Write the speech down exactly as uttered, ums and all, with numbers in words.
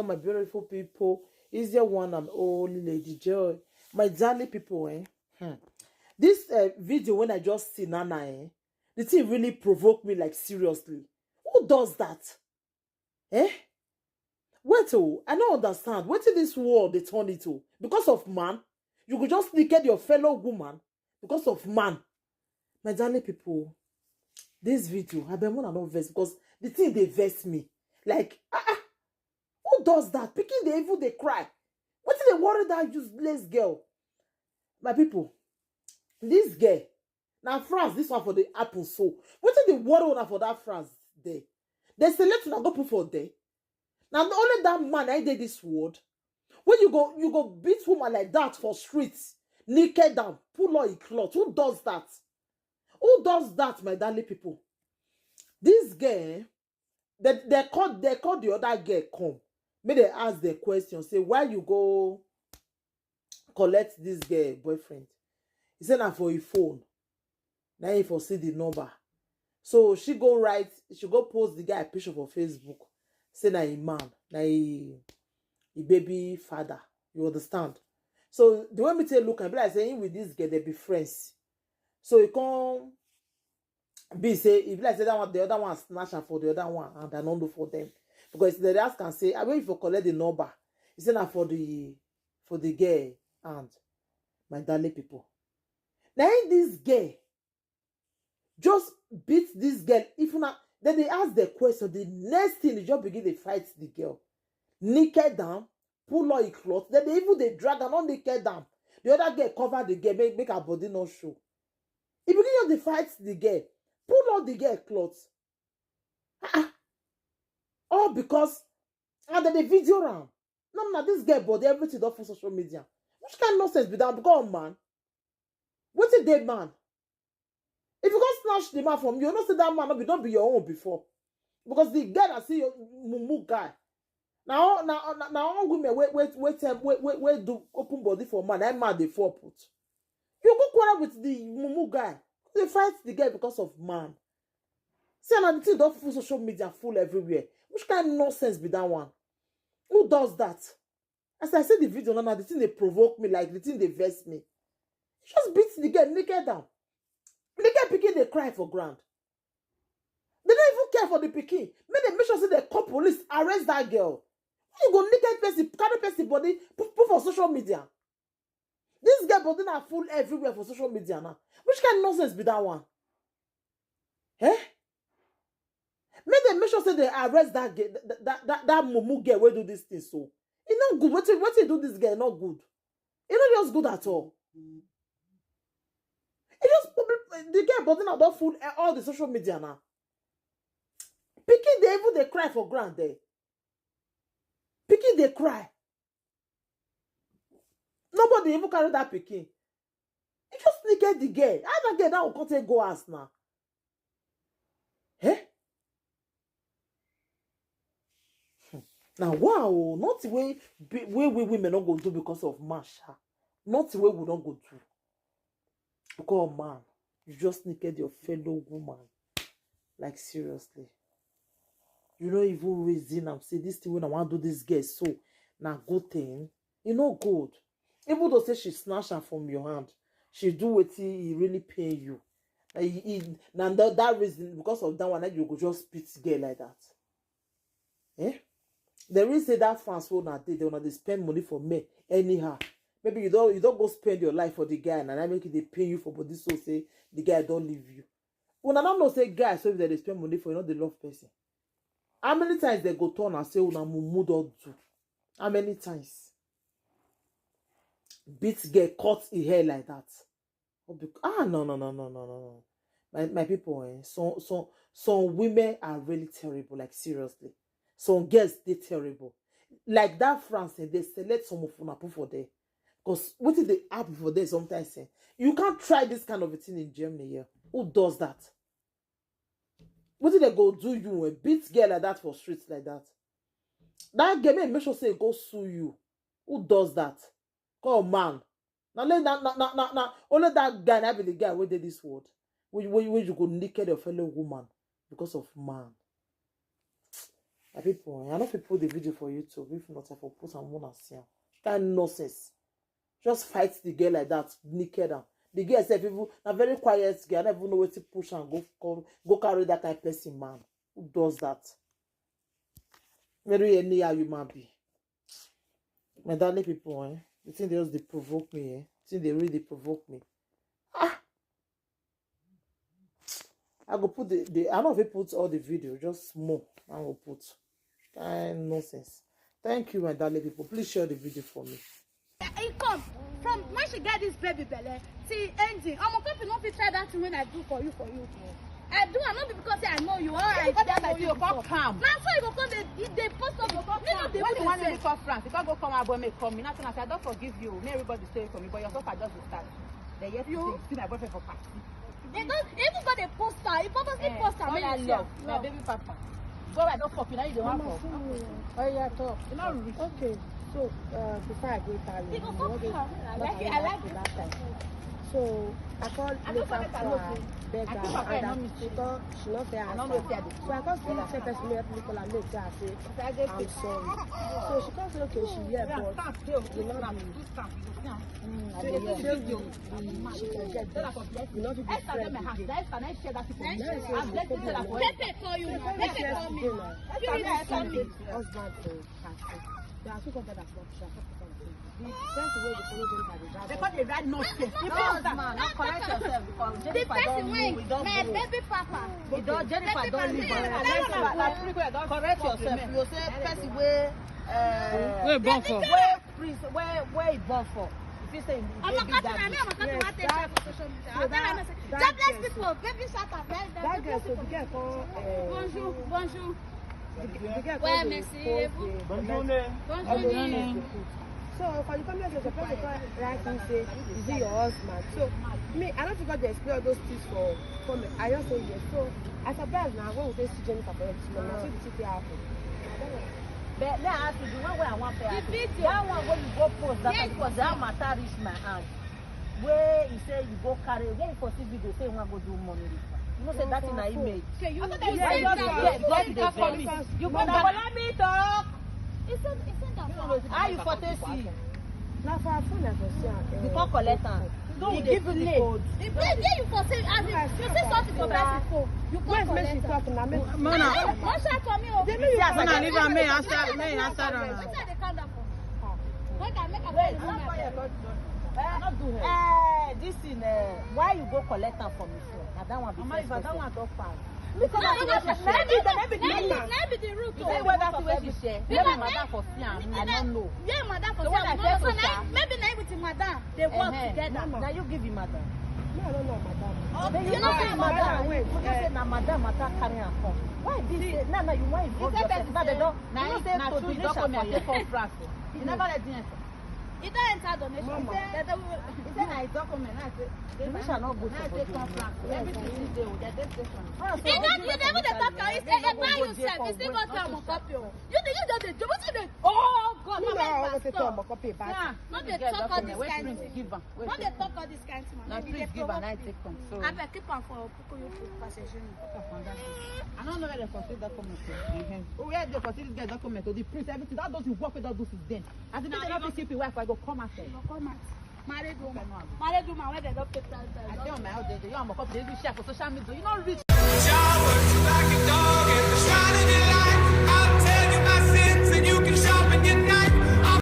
My beautiful people, is your one and only Lady Joy. My darling people, eh? Hmm. This uh, video when I just see Nana, eh? The thing really provoked me, like, seriously. Who does that? Eh? Wait, oh, I don't understand. What is this world they turn it to? Because of man? You could just naked your fellow woman because of man. My darling people, this video, I been wanna not vex because the thing they vex me. Like, ah, ah, who does that? Picking the evil, they cry. What did they worry that useless girl? My people, this girl, now France, this one for the apple. So, what did they worry una for that France there? They select una go put for there. Now, only that man I did this word. When you go, you go beat woman like that for streets, naked down, pull on a cloth. Who does that? Who does that, my darling people? This girl, they, they called they called the other girl come. May they ask the question, say, why you go collect this girl boyfriend? He said, na for a phone. Now he for see the number. So she go write, she go post the guy picture for Facebook. Say na a man, na a, a baby father. You understand? So the way me take look, I be like saying with this girl, they be friends. So he come be say, if like say that one, the other one snatch am for the other one, and I don't do for them. Because they ask and say, I wait for collect the number. He said na for the for the girl and my darling people. Now in this girl, just beat this girl. If not, then they ask the question. The next thing, they just begin to fight the girl. Naked down, pull on a cloth. Then they even they drag and on naked down. The other girl cover the girl, make, make her body not show. He begin to fight the girl, pull on the girl cloth. Ah, ah. All because and then they video around. No, no, this girl body, everything don't for social media. Which kind of nonsense be that? Because man, what is that man? If you go snatch the man from you, you know say that man no be don't be your own before. Because the girl that see your mumu guy. Now, now, now, now all women wait, wait, wait, wait, wait, wait, do open body for man. That man they fall put. You go quarrel with the mumu guy. They fight the girl because of man. See, and the thing don't full social media full everywhere. Which kind of nonsense be that one? Who does that? As I see the video now, now the thing they provoke me, like the thing they vex me. Just beat the girl naked down. The girl begin they cry for ground. They don't even care for the pikin. Make they make sure say they call police, arrest that girl. You go naked person, carry person body, put, put for social media. This girl body now full everywhere for social media now. Which kind of nonsense be that one? Eh? Make them make sure say they arrest that girl, that that, that, that mumu girl will do this thing. So it's not good. What you what you do this girl not good. It's not just good at all. It just the girl body now don't full eh, all the social media now. Pikin they even they cry for ground there. Pikin they cry. Nobody even carry that pikin. He just naked the girl. How that girl now come take go ask now? Eh? Hmm. Now wow, not the way be- way we women not go do because of masha. Not the way we don't go do. Because man, you just naked your fellow woman. Like seriously. You know even reason I'm say this thing when I want to do this girl so na good thing. You know good. Even though say she snatch her from your hand, she do what he really pay you. And he, he, and that, that reason because of that one, that you go just beat girl like that. Eh? The reason say that fans will not they they wanna they spend money for me anyhow. Maybe you don't you don't go spend your life for the guy and I make it they pay you for body so say the guy don't leave you. Una no know say guy so if they dey spend money for you, not the love person. How many times they go turn and say una mumu don do? How many times? Beat girl cut his hair like that. Oh, bec- Ah no no no no no no no. My my people, eh, some some some women are really terrible. Like seriously, some girls they terrible. Like that France, eh, they select some of una put for there. Because what if they happen for there sometimes? Eh? You can't try this kind of a thing in Germany here. Who does that? What did they go do you and beat girl like that for streets like that? That girl may make sure say go sue you. Who does that? Come man. Now let now now now now now only that guy na be the guy wey dey this world. Wey wey wey you go naked your fellow woman because of man. My people, I no fit put the video for YouTube. If not, I for put am una see am. Kind nonsense. Just fight the girl like that, naked am. The girl sef, even na very quiet girl. I don't even know wetin push am go, go, go carry that kind person man. Who does that? Very anyhow human being. My darling people, eh? The thing dey just dey provoke me, eh? The thing dey really dey provoke me. Ah! I go put the, the I no fit put all the video, just small. I go put. Kind nonsense. Thank you, my darling people. Please share the video for me. He come from when she get this baby belle till ending. Omo Kofi no fit try that thing when I do for you, for you. I do am not because say I know you or I Because that's like you come calm. Now so you go come dey dey post up. Me no dey When the one dey wey come France, you come go come out boy make come me. Nothing I say I don't forgive you. May everybody stay for me, but your suffer just dey start. Then yesterday, You- you see my boyfriend for party. They don't even go dey post am. You purposely post am. All Make that you love, see my am. Baby papa. Go where I don't fuck you now. You the one for. Oh yeah, talk. You not reach. Okay, so uh, before I go Italy, He go you come know, they- come. I like it. nothing I like happened it. That time. So I called I don't later forget I for know her you. beg I her think I and know that me she too. called, she not say I don't answer. know say I dey So I called the check person me help me call her make her say I get I'm it. Sorry. So she called say okay, she here, Yeah, but stop there. you not be. Do something. Mm, I dey hear. She can get that. You not be Esther dey my friend house. Again. That Esther na share that thing for me. Yes, I'm blessing her for Pepe call you now. Pepe call me. You really call me. Husband for party. They are two company that's not sure. The sense the way they follow them by the They call the right nonsense. The Husband, not correct yourself because The Jennifer person don't wey move, we don't my grow. Baby papa. We don't, Jennifer Baby don't papa, leave yeah, us. yeah, yeah. Correct yourself. You say person wey uh, Wey born for. Wey prince wey wey he born for. If you say he Omo baby Kofi na me daddy. Omo Kofi wan take care for social media. I tell am say jobless people, baby shut up. Very That girl so the girl come. Uh, Bonjour, bonjour. the, the girl Well, come dey merci. post the Bonjour. comment. Bonjour. All those things dey put. So for the comment section, person come write me say, is it your husband? So me, I don't think they explain all those things for comment. I just say yes. So I surprised now when we dey see Jennifer for this month. I see the thing happen. But let I ask you, the one where I want to The ask you, video. That one where you go post that Yes. Time because that matter reach my hand. Where he say you go carry, where you for see video say you want go do money. You know say that in a image. Okay, you I thought you that send was am. just- Yes, what is that for me? You go Mama. Let me talk. He send he send am for How you for take see? Na for her phone I for see am. You come collect am. He give you the code. The place where you for say as in you see something for person phone, you come Where's Mercy collect am. Talk na me. Mona, Hey, watch out for me o. Dey make you Mona, leave am, make I answer, make I answer am. Wetin I dey calm down for? Ah. Make I make I Wait, tell you how my far you friend. got to do? Eh, this thing, eh, why you go collect am for me for? Na that one be Mama, first if I person. Don't want to pass. Because No, I no, don't no, want to na be the, na be the, na be the root You o. say whether the way she share, Because let my mother for see am. I don't know. Yeah, madam for So when say I no, tell so you, na sir, maybe na with the madam they work Eh-heh. Together. Now you give him madam. Me I don't know madam. You know say Madam, wait. You just say na madam matter carry am come. Why this? Say, now, now you want involve He said yourself. that Now they say- don't. Na You know him- say na to true, he Tunisia don come for here. Your come France. You never let me enter. He don enter donation. Mama. They, they will- He said na his document. Now I say, they Tunisia no go now I for say the come France. Everything is there. They just dey France. He don, you dey even dey talk to him. Say, hey, buy yourself. He still go tell Omo Kofi o. You dey, you dey, dey, wetin dey? Oh God, Me no na I make go take stop. Omo Kofi back. Sir, no dey talk all this Wait, kind Prince, thing. give am. Wait, No dey talk all this kind thing. na No dey Prince give am. provoke Now I me. take come. So Abeg keep am for kuku you put passage. I don't know where they consider document. Mm-hmm. Where they consider get document to the Prince, everything. All those you work with, all those is them. As if they don't keep your wife, I go come out. You go come out. Married woman. Married woman wey dem don pay price. I tell my house, they, they, you are my couple, they even share for social media. You not reach.